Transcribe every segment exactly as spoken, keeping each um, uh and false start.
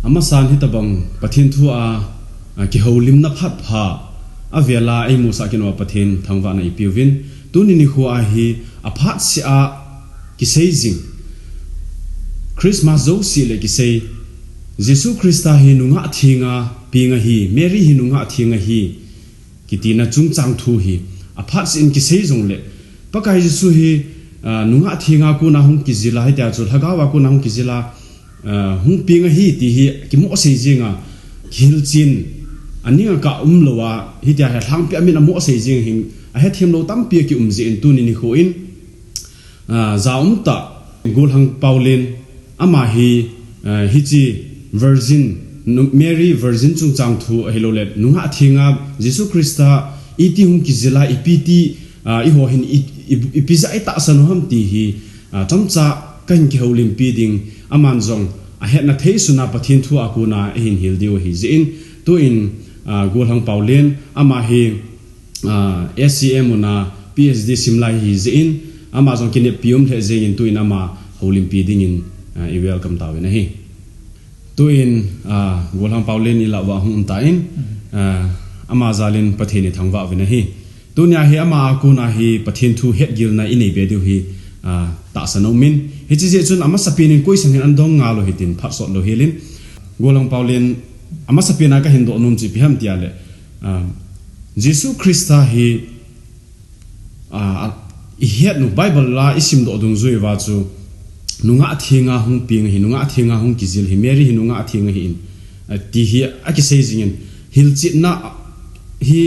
Amasan hitabang Pathen thu a, a, kihoulimna phat pha, avela eimusah kit uva Pathen thangvahna ipeuvin. Tuni nikho a hi aphat seh a kisei jing, Christmas jouse le kisei, Jesu Christa hi nungah thenga peng ahi, Mary hi nungah theng ahi, kitina chungchang thu hi aphat seh in kisei jongle, Pakai Jesu hi, a, nungah thenga kona hung kijil a, hitia chu lhagao a kona hung kijil a, a, hung peng ahi ti hi kimohsei jing a, kihilchen aning a kah umlou a, hitia hi alhangpi a min amohsei jing hin, ahethem lou tampi akium jeh in tuni nikho in, a, jaum tah, Golhang Paolen, ama hi, a, hiche virgin, nu-, Mary virgin chungchang thu ahilouleh, nungah thenga Jesu Christa iti hung kijil a, ipi ti, a, eiho hin i, i, ipi jeh a itahsan u ham ti hi, a, chomcha kahin kihoulimpi ding, aman jong ahetna thei sun a Pathen thu a kona eihin hil diu ahi jeh in, tuin, a, Golhang Paolen, ama hi, a, S C M una P H D sim lai ahi jeh in, ama jong kineppi um lheh jeng in tuin ama houlimpi dingin, a, i welcome tauvin ahi. Tuin, a, Golhang Paolen ilah uva hung um tan, a, ama jal in Pathen ithangvah uvin ahi. Tunia hi ama a kona hi Pathen thu hetgilna inei be diu hi, a, tahsan aumin. Hiche jeh chun amasapen in koisan hin ana dong ngal u hitin phat sot lou hel in. Golhang Paolen, amasapen a kahin doh nom chu ipi ham tia le, a, Jesu Christa hi, a, a, ihet u Bible a isimdoh dungjui uva chu nungah thenga hung peng ahi, nungah thenga hung kijil ahi, Mary hi nungah theng ahin, a, ti hi akisei jing in, hilchetna hi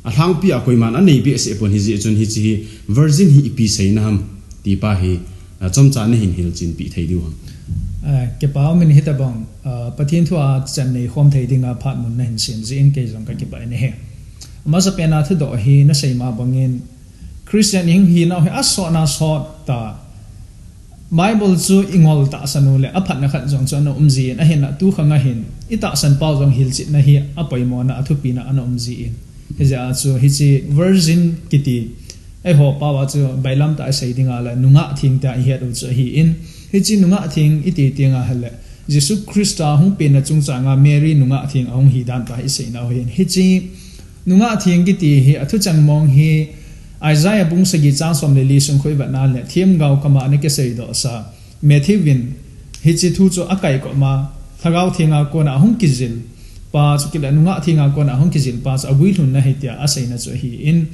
alhangpi a koiman anei behseh pon, hijeh chun hiche hi virgin hi ipi seina ham ti pa hi, a, chomcha nahin hilchenpi thei diu ham? A, kipa umin hitabang, a, Pathen thu a chan neikhom thei dinga phat mun nahin sem jeh in kei jong kakipah in ahi. Amasapen a thudoh hi nasei ma bangin Christian ihing hinau hi asotna sot ta. Bible chu ingol tahsan u le aphatna khat jong chu ana um jin, ahinla tukhang a hin itahsan pau jong hilchetna hi apoimona athupina ana um jin. Hijeh a chu hiche virgin kiti, eiho pau a chu bailam tah a sei dinga le nungah theng tia ihet u chu ahin, hiche nungah theng iti tenga hile Jesu Christa hung penna chungchanga Mary nungah theng ahung hi dan pa hi iseinau ahin. Hiche nungah theng kiti hi athuchang mong hi Isaiah bung sagi chang som le li sung khu ivetna le themgao kama ana kiseidohsa, Matthew in hiche thu chu akaikop ma, lhagao thenga kona ahung kijil pa chu kile nungah thenga kona ahung kijil pa chu aguilhunna ahi tia aseina chu ahin,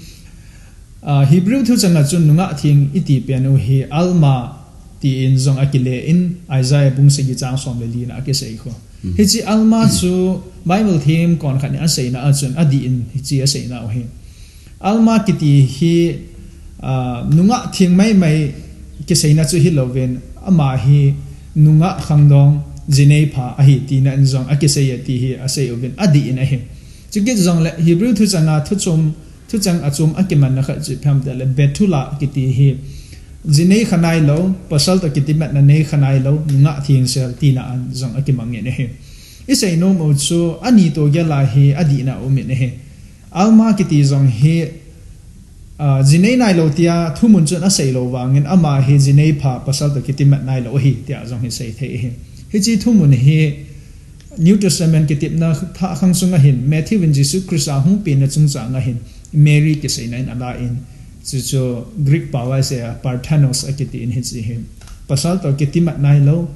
a, Hebrew thuchanga chun nungah theng iti pen u hi Alma tin jong akile in Isaiah bung sagi chang som le lina akisei khu. Hiche Alma chu Bible themkhat in aseina a chun adih in hiche aseinau ahi. Alma kiti hi, a, nungah theng maimai kiseina chu hilouvin, ama hi nungah khangdong, jinei pha ahi tina in jong akisei e ti hi asei uvin adih in ahi. Chukit jongle Hebrew thuchanga thuchom, thuchang achom akimanna khat chu ipi ham tile Bethulah kiti hi jinei kha nailou, pasal toh kitimatna nei kha nailou, nungah thengsel tina in jong akimang in ahi. Isei nom u chu ani toh gel a hi adihna um in ahi. Alma kiti jong hi, a, jinei nailou tia thumun chun aseilou vangin ama hi jinei pha pasal toh kitimat nailou ahi tia jong hi seithei ahi. Hiche thumun hi New Testament kitepna thah khang sunga hin Matthew in Jesu Christa hung penna chungchanga hin Mary kiseina in ala in, chuchu Greek pao a isei a Parthenos akiti in hiche hi pasal toh kitimat nailou,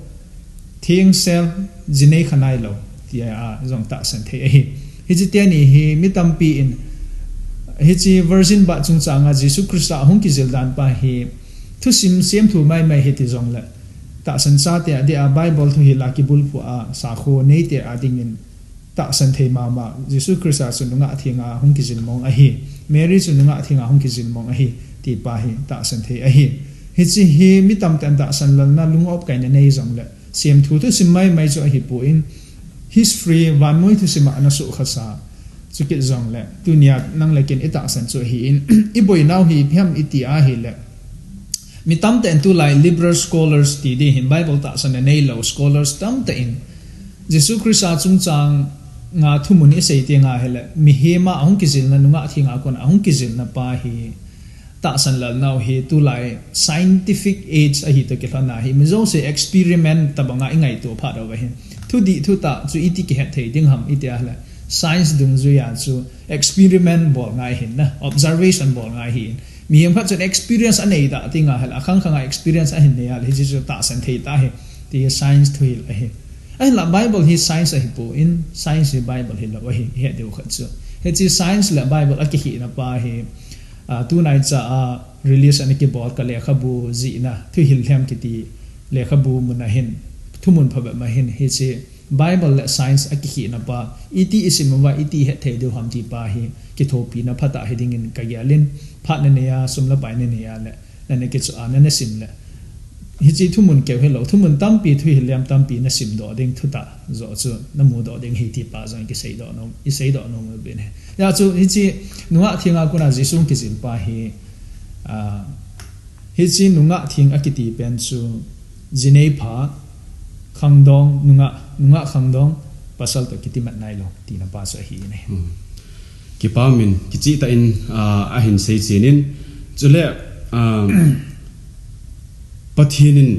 thengsel, jinei kha nailou tia jong tahsan thei ahi. Hiche teni hi mi tampi in hiche virgin birth chungchanga Jesu Christa ahung kijil dan pa hi thusim semthu maimai hiti jongle tahsan chate adeh a Bible thuhil a kibulphu a sakho neite adingin tahsan thei mama, Jesu Christa chu nungah thenga hung kijil mong ahi, Mary chu nungah thenga hung kijil mong ahi ti pa hi tahsan thei ahi. Hiche hi mi tamtah in tahsan lalna lung opkaina nei jongle semthu thusim maimai chu ahipon, history vannoi thusim a ana sohkhasa. Chukit jongle tunia nang le ken itahsan chu ahin, iboinau hi ipi ham iti ahile, mi tamtah in tulai liberal scholars ti ding hin, Bible tahsanna neilou scholars tamtah in Jesu Christa chungchanga thumun isei tenga hile mihem a ahung kijilna, nungah thenga kona ahung kijilna pa hi tahsan lalnau hi tulai scientific age ahi toh kilhona hi mi jouse experiment tobanga ingaito phat uva hin thudih thutah chu iti kihet thei ding ham iti ahile, science dungjuia chu experiment bol ngai hin na, observation bol ngai hin. Mihem khat chun experience anei da ding ahile, akhang khanga experience ahin nei ahile, hiche chu tahsan thei tah ahi, ti hi science thuhil ahi. Ahinla Bible hi science ahipon, science hi Bible hilou ahi, ihet diu khat chu. Hiche science le Bible akikhehna pa hi, ah, tunaicha a release ana kibol ka lekhabu jihna, thuhil lhem kiti lekhabu mun ahin, thumun phabep ma hin, hiche Bible le science akikhehna pa, iti isim uva, iti ihet thei diu ham ti pa hi, kithopina phatah hiding in kagel in, phat nanei a, sum le pai nanei a le, nana kichoh a, nana sim le. Hiche thumun keu hilou, thumun tampi, thuhil lhem tampi nasim doh ding, thutah joh chu namu doh ding ahi ti pa jong kisei doh nom, isei doh nom uvin ahi. Hijeh chun hiche nungah thenga kona Jesu kijil pa hi, ah, hiche nungah theng akiti pen chu jinei pha, khangdong, nungah, nungah khangdong, pasal toh kitimat nailou, tina pa chu ahi in ahi. Hmm. Kipa umin, kicheh tah in, ah, ahin sei chen in, chule, ah, Pathen in,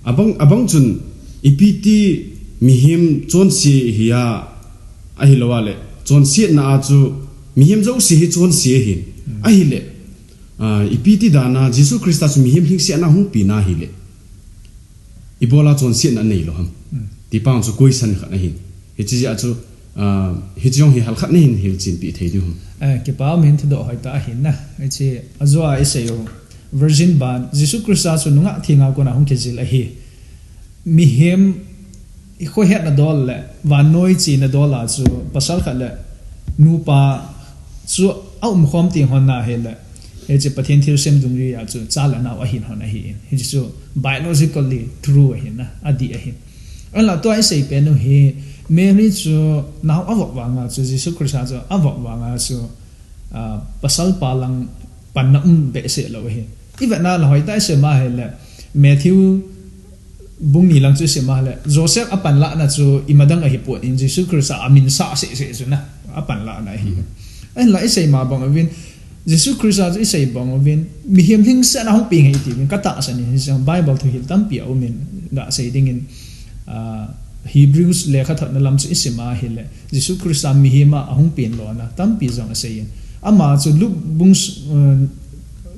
abang, abang chun, ipi ti mihem chonse hi a, ahilou a le, chonsetna a chu, mihem jouse hi chonse ahin, Hmm. ahile, ah, ipi ti dan a, Jesu Christa chu mihem lhingsetna hung pena ahile, ibola chonsetna neilou ham. Hmm. Ti pa chu question khat ahin. Hiche jeh a chu, ah, hiche jong hi hal khat nahin hilchen peh thei diu ham. Eh, kipa umin thudoh hoi tah ahin na. Hiche, ajo a isei u. Virgin birth, Jesu Christa chu nungah thenga kona hung kijil ahi. Mihem, ikhohetna dol le, vannoi chena dol a chu, pasal khat le, nupa chu aumkhom teng hon ahile, hiche Pathen thilsem dungjuia chu cha le nao ahin hon ahin. Hiche chu biologically true ahin na, adih ahin. Ahinla tua isei pen u hi, Mary chu nao avop vanga chu, Jesu Christa chu avop vanga chu, ah, pasal pa lang panna um behseh lou ahi. Ivetna le hoitah isei ma ahile, Matthew bung ni lang chu isei ma ahile, Joseph apanlahna chu imadang ahipon, Jesu Christa aminsah seh seh chu na, apanlahna ahi. Hmm. Ahinla isei ma bang uvin, Jesu Christa chu isei bang uvin, mihem lhingsetna hung peng ahi iti uvin, katahsan in, hiche Bible thuhil tampi aumin, gasei dingin, ah, Hebrews lekhathotna lam chu isim a ahile, Jesu Christa mihem a ahung pen lona tampi jong asei in. Ama chu Luke bung s-, eh,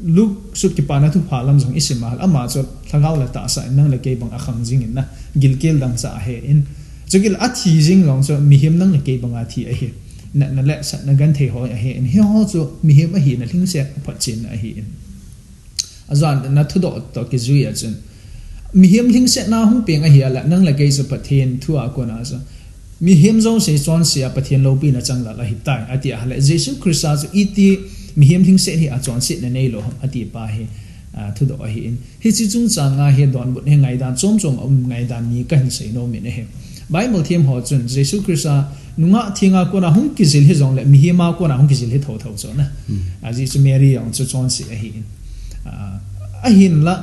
Luke sut Kipana Thupha lam jong isim a ahile, ama chu lhagao le tahsa in nang le kei bang akhang jing in na, gilkel dangchah ahe in. Chukit le athi jing jong chu mihem nang le kei banga thi ahi. Natna le satna genthei ho ahe in. Hiho chu mihem ahina lhingset aphotchenna ahi in. Ajo a na thudoh toh kijui a chun, mihem lhingsetna hung peng ahi a le, nang le kei chu Pathen thu a kona chu, mihem jouse chonse a Pathen loupina changlal ahitai, ati a le, Jesu Christa chu iti mihem lhingset hi a chonsetna neilou ham, ati pa hi, ah, thudoh ahi in. Hiche chungchang a hi donbut hi ngaidan chom chom aum ngaidan ni kahin sei nom in ahi. Bible them ho chun Jesu Christa nungah thenga kona hung kijil hijongle, mihem a kona hung kijil hi thotho chu na. Hmm. Ajeh chu Mary jong chu chonse ahi in. Ah, ahinla,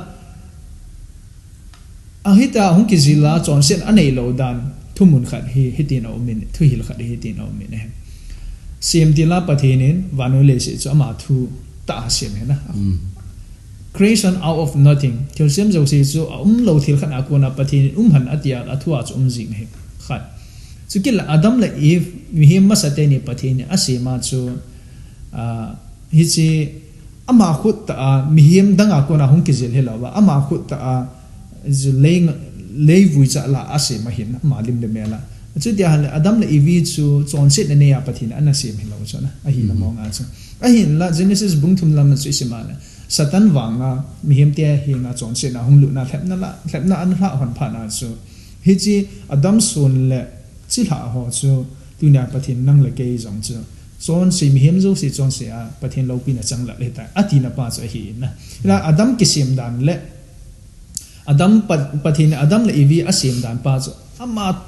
ahita hung kijil a chonset aneilou dan, thumun khat hi, hitin aum in, thuhil khat hi hitin aum in ahi. Semtil a Pathen in, vannoi leiset chu ama thu tah a asem ahi na. Hmm. Creation out of nothing. Thilsem jouse chu aumlou thil khat a kona Pathen in um hen ati a, athua chu um jing ahi. Khat. Chukit le Adam le Eve, mihem masa teni Pathen in asem a chu, ah, hiche ama khut tah a, mihem dang a kona hung kijil hilou va, ama khut tah a, chu lei, leivui cha la asem ahin, ama lim le mel a. Chuti ahile Adam le Eve chu chonsetna nei a Pathen in ana sem hilou chu na, ahina Mhm. mong a chu. Ahinla Genesis bung thum lam chu isim a le, Satan vang a, mihem te henga chonsetna hung lutna lhepna la, lhepna ana lha hon phat a chu. Hiche Adam son le chilhah ho chu, tunia Pathen nang le kei jong chu, chonse, mihem jouse chonse a Pathen loupina changlal ahitai, atina pa chu ahi in na. Hila Adam kisem dan le, Adam pa, Pathen in Adam le Eve asem dan pa chu, ama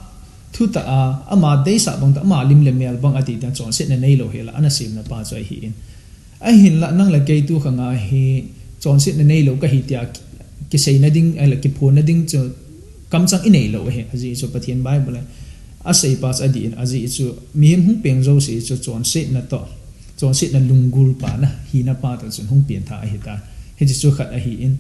thu tah a, ama deisah bang tah, ama lim le mel bang ati dan chonsetna neilou hela, ana semna pa chu ahi in. Ahinla nang le kei tu khang a hi chonsetna neilou kahi tia kiseina ding, ahile kiphonna ding chu kamchang inei lou ahi. Ajeh chu Pathen Bible in asei pa chu adih in, ajeh chu mihem hung peng jouse chu chonsetna toh, chonsetna lunggul pa na, hina pa toh chun hung peng tha ahitai. Hiche chu khat ahi in.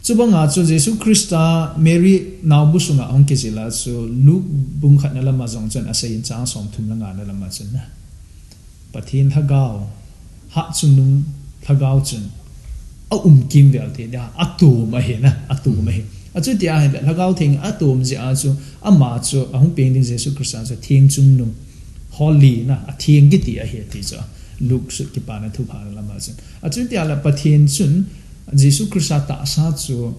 Chubanga chu Jesu Christa Mary naobu sunga ahung kijil a chu Luke bung khatna lama jong chun asei in chang som thum le ngana lama chun na. Pathen Lhagao, Hatchungnung Lhagao chun aum kimvel thei dia, atom ahi na, atom ahi. Achuti ahile Lhagao Theng atom jeh a chu ama chu ahung peng ding Jesu Christa chu Thengchungnung, holy na, atheng kiti ahi ti chu Luke sut Kipana Thupha lama chun. Achuti ahile Pathen chun Jesu Christa tahsa chu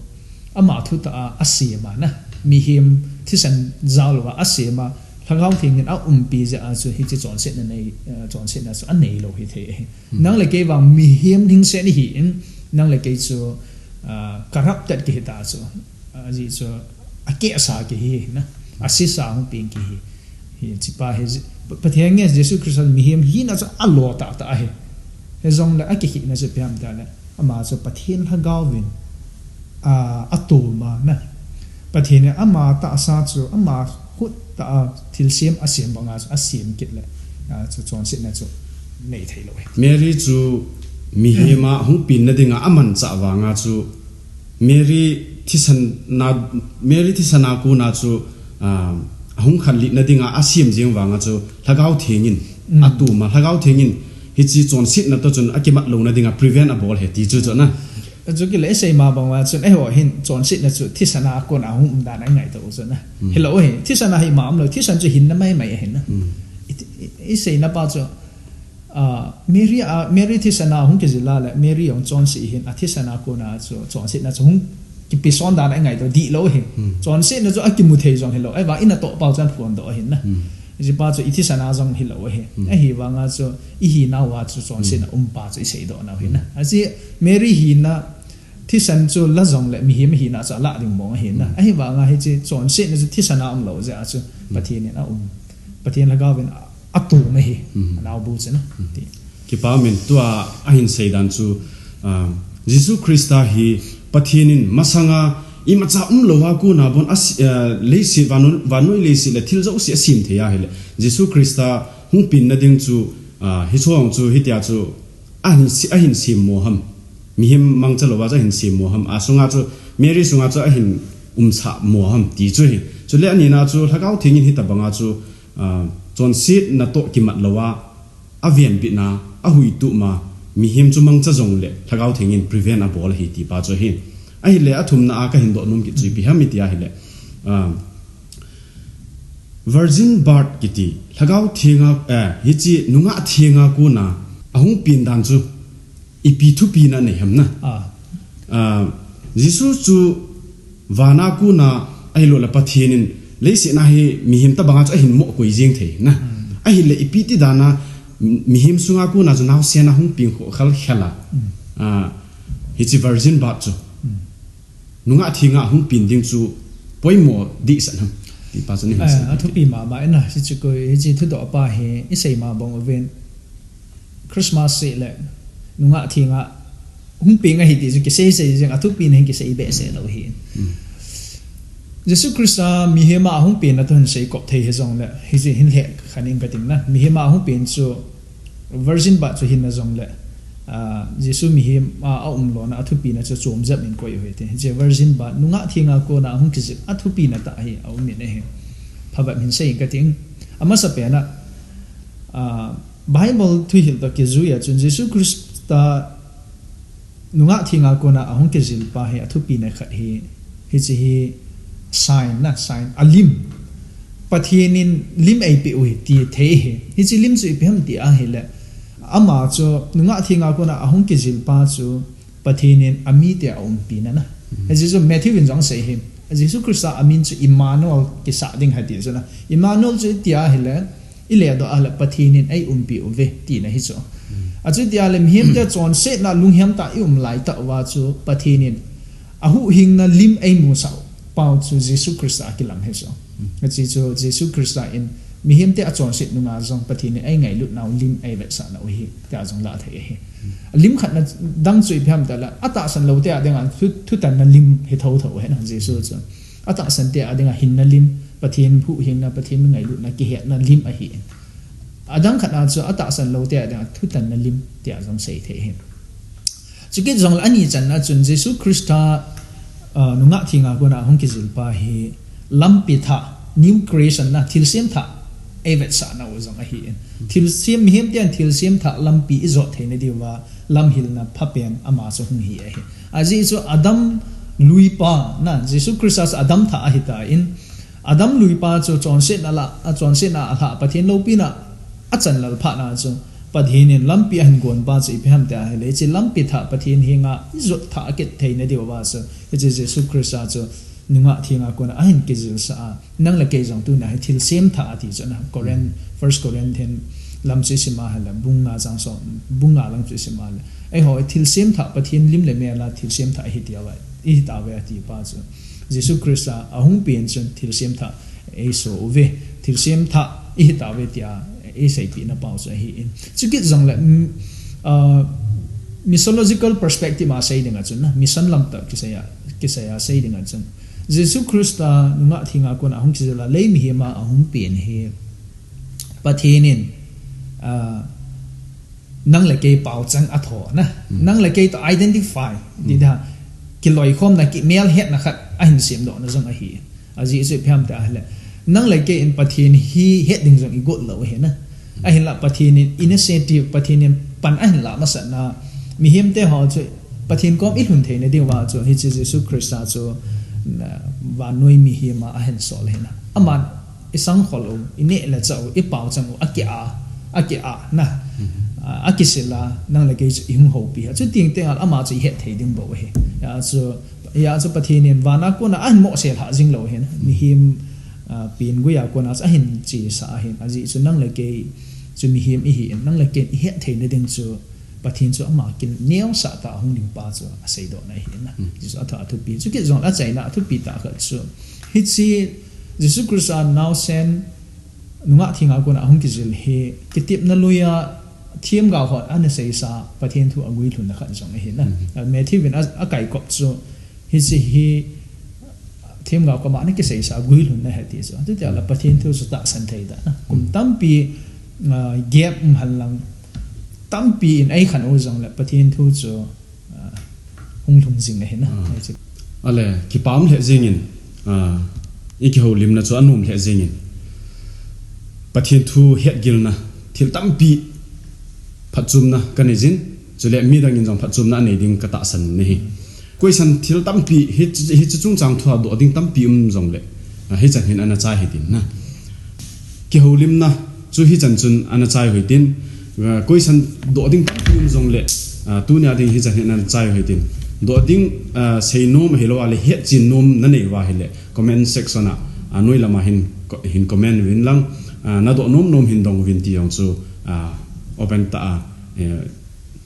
ama thutah a asem a na, mihem thisan jao louva asem a, Lhagao Theng in aumpi jeh a chu hiche chonsetna nei, eh, chonsetna chu anei lou hithei ahi. Nang le kei vang mihem lhingset ihi in, nang le kei chu, ah, corrupted kihi ta chu, ah, ajeh chu akehsa kihi na, asesa hung peng kihi. Hiche pa hi, Pa-, Pathen nge Jesu Christa mihem hina chu alo tahtah ahi. Hijongle akikhehna chu ipi ham itile, ama chu Pathen Lhagao vin, ah, atom a na. Pathen in ama tahsa chu, ama khut tah a thilsem asem banga chu asem kit le, ah, chu chonsetna chu nei thei lou ahi. Mary chu mihem a hung penna dinga amanchah vanga chu, Mary thisan a, Mary thisan a kona chu, ah, ahung khanlitna dinga asem jeng vanga chu Lhagao Theng in, atom a Lhagao Theng in hiche chonsetna toh chun akimat louna dinga prevent abol ahi ti chu chu na. Achu kile isei ma banga chun eiho hin chonsetna chu thisan a kona hung um dan a ingaito u chu na. Hilou ahi, thisan a hi ima umlou, thisan chu hinna maimai ahi na. I, i, iseina pa chu Ah, Mary, ah, Mary thisan a hung kijil a le, Mary jong chonse hin, athisan a kona chu, chonsetna chu hung kipeson dan a ingaito dihlou ahi. Chonsetna chu akimu thei jong hilou. Ahivang in atoh pau chun phondoh ahi na. Hiche pa chu ithisan a jong hilou ahi. Ahivanga chu, ihinau a chu chonsetna um pa chu iseidoh nau ahi na. Achu Mary hina, thisan chu la jongle mihem hina chu alah ding mong ahi na. Ahivanga hiche chonsetna chu thisan a umlou jeh a chu Pathen in aum. Pathen Lhagao vin a, atom ahi. Anaobu chu na. Ti. Kipa umin tua ahin seidan chu, ah, Jesu Christa hi Pathen in masanga imacha umlou a kona bon asi-, ah, leiset vannoi, vannoi leiset le thil jouse asem thei ahile. Jesu Christa hung penna ding chu, ah, hiche jong chu hitia chu ahin se-, ahin semmo ham. Mihem mangcha louva chu ahin semmo ham. Asunga chu, Mary sunga chu ahin umsah mo ham ti chu ahi. Chule anina chu Lhagao Theng in hitobanga chu, ah, chonsetna toh kimat louva, avenbitna, ahuitup ma, mihem chu mangcha jongle Lhagao Theng in prevent abol ahi ti pa chu ahi. Ahile athumna a kahin doh nom kit chu ipi ham iti ahile, ah, virgin birth kiti, Lhagao Theng a, eh, hiche nungah theng a kona ahung pen dan chu ipi thupina nei ham na. Ah. Ah, Jesu chu vana kona ahilou le Pathen in leiset a hi mihem tobanga chu ahin mohkoi jeng thei na. Ahile ipi ti dan a mihem sunga kona chu naosen a hung peng khoh khel khel a. Ah, hiche virgin birth chu. Nungah theng a hung pen ding chu poimo dehset ham. Ti pa chu nei hin sei. Ah, athupi mama in na, hiche koi, hiche thudoh pa hi, isei ma bang uvin. Christmas seh le, nungah theng a hung peng ahi ti chu kisei sei jeng, athupina hin kisei behseh lou ahi. Jesu Christa mihem a ahung penna toh hin seikop thei hijongle, hiche hin lheh khen ing kating na. Mihem a ahung pen chu, virgin birth chu hinna jongle, ah, Jesu mihem a, aumlona athupina chu chomjep in koi u hite. Hiche virgin birth, nungah theng a kona ahung kijil, athupina tah hi aum in ahi. Phabep hin sei ing kating. Amasapen a, ah, Bible thuhil toh kijui a chun Jesu Christa nungah theng a kona ahung kijil pa hi athupina khat hi, hiche hi sign na, sign, alim. Pathen in lim eipeh u ahi ti thei ahi. Hiche lim chu ipi ham ti ahile, ama chu nungah theng a kona ahung kijil pa chu Pathen in amite aumpina na. Hiche chu Matthew in jong asei ahi. Jesu Christa amin chu Immanuel kisah ding ahi ti chu na. Immanuel chu iti ahile, iledoh a le Pathen in eiumpi uve tina hi chu. Achuti ahile mihemte chonsetna lunghem tah a ium laitah uva chu Pathen in ahuhhingna lim eimusah pau chu Jesu Christa akilang hi chu. Hiche chu Jesu Christa in mihemte achonset nunga jong Pathen in eingailutnau lim eivetsah nau ahi tia jong lah thei ahi. Lim khatna dang chu ipi ham itile, atahsan loute a dinga thu, thutanna lim hi thotho ahi na Jesu chu. Atahsante a dinga hinna lim, Pathen huhhingna, Pathen ngailutna kihetna lim ahi. Adang khat a chu atahsan loute a dinga thutanna lim tia jong sei thei ahi. Chukit jongle ani channa chun Jesu Christa Ah, nungah thenga kona hung kijil pa hi lampi thah, new creation na, thilsem thah, ei vetsahna u jong ahi in. Thilsem, mihem ten thilsem thah lampi i jot theina diuva, lamhilna phapen ama chu hung hi ahi. Ajeh chu Adam lui pa na, Jesu Christa chu Adam thah ahi tan, Adam lui pa chu chonsetna lah, a chonsetna a lhah Pathen loupina a chan lal phat na chu Pathen in lampi ahin gon pa chu ipi ham tia ahile, hiche lampi thah Pathen henga i jot thah kit theina diuva chu, hiche Jesu Christa chu nungah thenga kona ahin kijilsah a, nang le kei jong tuna hi thilsem thah ati chu na, Corinth, First Corinthian lam chu i sim a ahile, bung nga chang som, bung nga lang chu i sim a ahile, eiho thilsem thah Pathen lim le mel a thilsem thah i hi tauve, i hi tauve ati pa chu Jesu Christa ahung pen chun thilsem thah ei so uve, thilsem thah i hi tauve tia ei seipehna pau chu ahi in. Chukit jongle, mm, ah, missiological perspective a sei dinga chun na, mission lam tah kisei a, kisei a sei dinga chun, Jesu Christa nungah thenga kona hung kijil a, lei mihem a ahung pen hi Pathen in, ah, nang le kei pao chang a tho na. Hmm. Nang le kei toh identify, hmm, ti da, kiloikhomna, kimelhetna khat ahin semdohna jong ahi. Ajeh chu ipi ham tia ahile, nang le kei in Pathen hi het ding jong i got lou ahi na. Ahinla Pathen in initiative, Pathen in pan ahin lah masat na, mihem te ho chu Pathen kom i lhun theina diuva chu hiche Jesu Christa chu, na, vannoi mihem a ahin sol ahi na. Aman i sangkhol u, i neh le chah u, i pao chang u, aki a, aki a na. Mhm. A, akisil a, nang le kei chu i hung houpi a. Chuteng teng a ama chu i het thei ding bou ahi. Hijeh chun, hijeh chun Pathen in van a kona ahin mohseh lhah jing lou ahi na. Mhm. Mihem, a, pen gui a kona chu ahin chesah ahin. Ajeh chu nang le kei chu mihem i hi in, nang le kei in i het theina ding chu Pathen chu ama kineosah tah a hung ding pa chu aseidohna ahi na. Hmm. Jesu a thu a thupi. Chukit jongle achaina a thupi tah khat chu, hiche Jesu Christa naosen nungah thenga kona hung kijil hi kitepna lui a themgao hon ana seisa Pathen thu a guilhunna khat jong ahi na. Hmm. A Matthew in a, akaikop chu, hiche hi themgao koma ana kiseisa guilhunna ahi ti chu. Chuti ahile Pathen thu chu tahsan thei tah na. Kum tampi, ah, gap um hen lang, tampi in ei khen u jongle Pathen thu chu, ah, hung lhung jing ahi na. Ah. Hiche. Ahile, kipa um lheh jeng in, ah, i kihoulimna chu anom lheh jeng in, Pathen thu hetgilna, thil tampi phatchomna kanei jin, chule midang in jong phatchomna anei ding katahsan ahi. Koisan thil tampi, hi, hiche chungchang thu a doh ding tampi um jongle, ah, hichan hin ana chai hitin na. Kihoulimna chu hichan chun ana chai u hitin, ah, koisan doh ding tampi um jongle, ah, tunia ding hichan hin ana chai u hitin. Doh ding, ah, seinom ahilou a le hetchen nom nanei uva ahile, comment section a, ah, noi lama hin co-, hin comment uvin lang, ah, nadoh nom nom hin dong uvin ti jong chu, ah, open tah a, eh,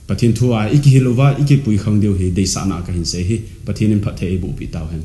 Pathen thu a i kihil uva, i kipui khang diu hi deisahna kahin sei ahi. Pathen in phatthei eiboh peh tauhen.